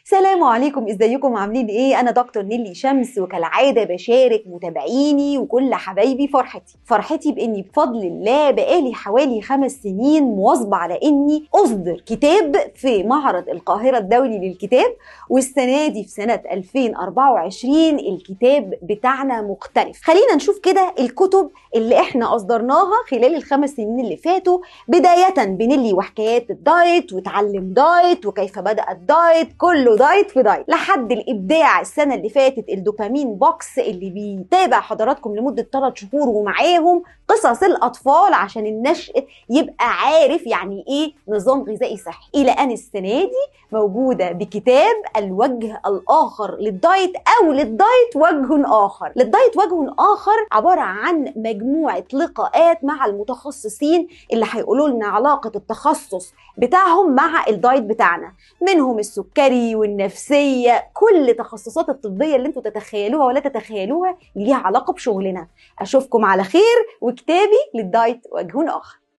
السلام عليكم، ازيكم عاملين ايه؟ انا دكتور نيلي شمس، وكالعادة بشارك متابعيني وكل حبايبي فرحتي باني بفضل الله بقالي حوالي 5 سنين مواظبه على اني اصدر كتاب في معرض القاهرة الدولي للكتاب، والسنة دي في سنة 2024 الكتاب بتاعنا مختلف. خلينا نشوف كده الكتب اللي احنا اصدرناها خلال ال5 سنين اللي فاتوا، بداية بنيلي وحكايات الدايت وتعلم دايت وكيف بدأ الدايت، كله دايت في دايت، لحد الابداع السنة اللي فاتت ال dopamine box اللي بيتابع حضراتكم لمدة 3 شهور ومعاهم قصص الاطفال عشان النشء يبقى عارف يعني ايه نظام غذائي صحي، الى ان السنة دي موجودة بكتاب الوجه الاخر للدايت، او للدايت وجه اخر. للدايت وجه اخر عبارة عن مجموعة لقاءات مع المتخصصين اللي هيقولوا لنا علاقة التخصص بتاعهم مع الدايت بتاعنا، منهم السكري والنفسية، كل تخصصات الطبية اللي انتوا تتخيلوها ولا تتخيلوها ليها علاقة بشغلنا. اشوفكم على خير، وكتابي للدايت وجه اخر.